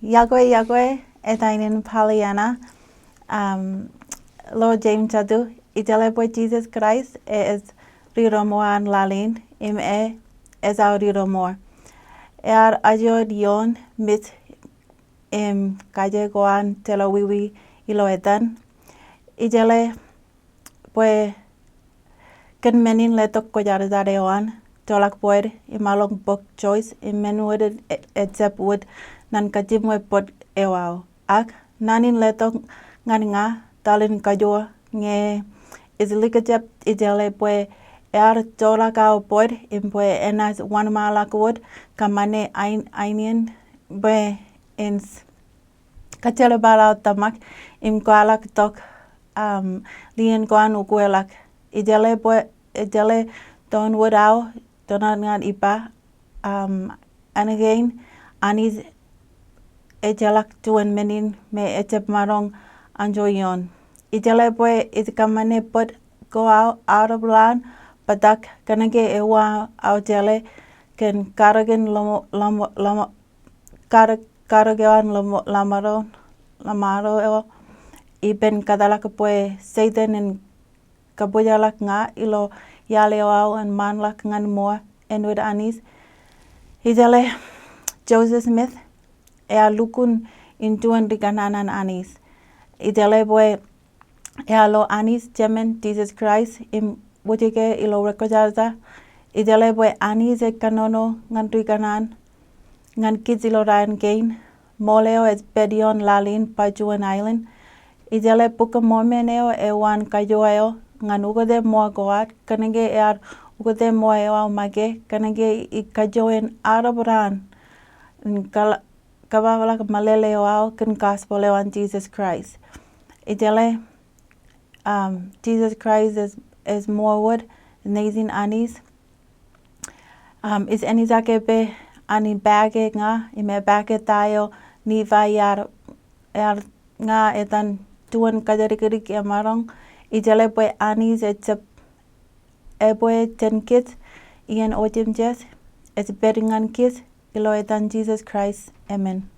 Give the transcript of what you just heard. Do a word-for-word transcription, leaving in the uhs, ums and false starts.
Iọkwe, iọkwe, eta in Pollyanna. Um, ilo jeim jatu, ijeḷā bwe Jesus Christ, e, ej riromo an laḷ in, im e, ej aō riromo. Ear ajoor ioon mej im kaje ko an jeḷā wiwi ilo etan. Ijeḷā bwe kōn men in letok kwōjarjar eo an, joḷọk bōd im aḷōñ bok Joyce, im men wōt e, ejjab wōt nan kajiṃwe bōd eo aō. Ak naan in letok ñan ña, taḷ in kajoor, ñe ij likjab ijeḷā bwe ear joḷọk aō bōd, im bwe enaaj wōnṃaanḷọk wōt, kōṃṃane ain, ain in, bwe in s-, kōjjeḷā bar aō tōmak, im kwaḷọk tok, um, lien ko an ukeḷọk. Ijeḷā bwe, ijeḷā toon wōt aō, toon ñan ippa, um, āne kein, Anij ejjeḷọk juon men in me ejjab maroñ anjọ ioon. Ijeḷā bwe ij kōṃṃane bōd ko aō, aolep raan, bōtab kōnke ewi aō jeḷā kōn karōk in lọmọ, lọmọ, lọmọ, karōk, karōk eo an lọmọ, lọmọro, lọmọro eo, ippān kōtḷọk bwe Setan en kabwijaḷọk ña ilo iaḷ eo aō en ṃaanḷọk ñan ṃool āinwōt Anij. Ijeḷā Joseph Smith, ear lukkuun in juon ri kanaan an Anij. Ijeḷā bwe ear lo Anij Jemān Jesus Christ im wōjke ilo rekwōjarjar. Ijeḷā bwe Anij ej kōnono ñan ri kanaan, ñan kij ilo raan kein. Ṃool eo ej pād ioon laḷ in ba juon island. Ijeḷā Bok of Mormon eo ej waan kajoor eo ñan ukōte ṃool ko ad, kōnke ear ukōte ṃool eo aō make, kōnke ij kajoor in aolep raan in kōḷ-, kōbaḷọk meḷeḷe eo aō kōn gospel eo an Jesus Christ. Ijeḷā, um, Jesus Christ ej, ej ṃool wōt, Nejin Anij. Um, ij eñjake bwe an ipaake ña, im epaake ta eo Nifai ear, ear ña etan juon kōjatdikdik emaroñ, ijeḷā bwe Anij ejjab ebwe jān kōj, iien otemjej, ej pād ñan kōj, ilo etan Jesus Christ, amen.